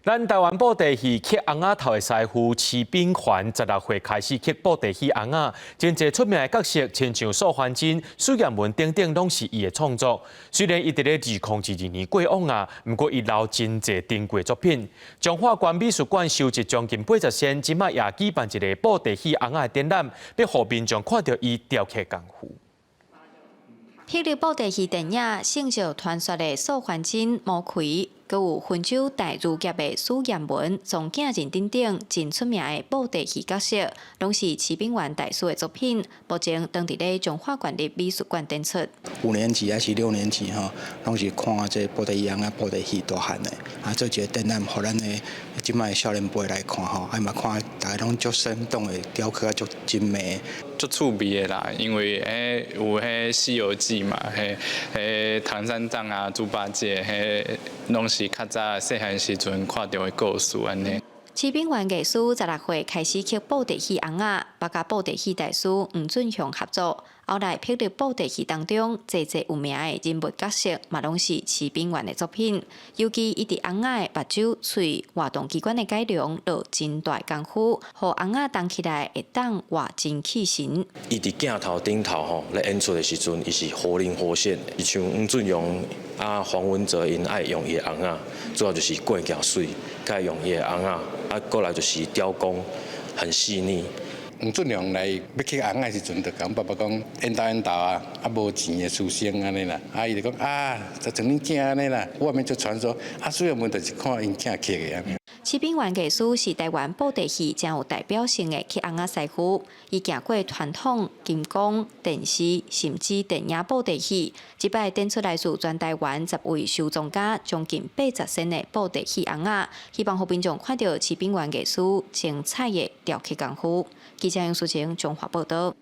咱台灣布袋戲刻尪仔頭的師傅徐秉權，16歲開始刻布袋戲尪仔，真濟出名的角色，親像素還真、史艷文等等，攏是伊的創作。雖然伊佇咧2022年過往啊，毋過伊留真濟珍貴作品。彰化縣美術館收集將近80件，這擺也舉辦一个布袋戲尪仔的展覽，欲予民眾看著伊雕刻功夫。霹靂布袋戲電影《聖石傳說》的素還真、毛奎，閣有溫州大儒俠的史艷文、藏鏡人等等真出名的布袋戲角色，攏是徐秉權大師的作品。目前當佇咧彰化縣立美術館展出。 5年級還是6年級吼，攏是看這布袋戲尪仔、布袋戲大漢的，啊，做一个展覽，予咱的這擺少年輩來看吼，啊嘛看大家攏足生動的雕刻足精美。足趣味的啦，因為彼有彼《西遊記》嘛，彼彼唐三藏啊、豬八戒，彼攏是較早細漢時陣看著的故事按呢。徐秉權藝師16歲開始刻布袋戲尪仔，捌佮布袋戲大師黃俊雄合作。後來霹靂布袋戲當中，濟濟有名的人物角色嘛，攏是徐秉權的作品。尤其伊佇尪仔的目睭、喙、活動機關的改良，落真大工夫，予尪仔動起來會當活精氣神。伊佇鏡頭頂頭吼咧演出的時陣，伊是活靈活現的。像黃俊雄啊、黃文擇𪜶愛用伊的尪仔，主要就是過鏡媠，佮用伊的尪仔，啊，過來就是雕工很細膩。黃俊雄來欲刻尪仔時陣，就共阮爸爸講緣投緣投啊，啊無錢的師生按呢啦，啊伊就講啊，就像恁囝按呢啦，外面就傳說啊，史艷文就是看𪜶囝刻的按呢。徐秉權藝師是台灣布袋戲誠有代表性的刻尪仔師傅，伊行過傳統、金光、電視，甚至電影布袋戲，這擺展出來自全台灣10位收藏家將近80件的布袋戲尪仔，希望予民眾看著徐秉權藝師精彩的雕刻功夫。記者楊淑晴彰化報導。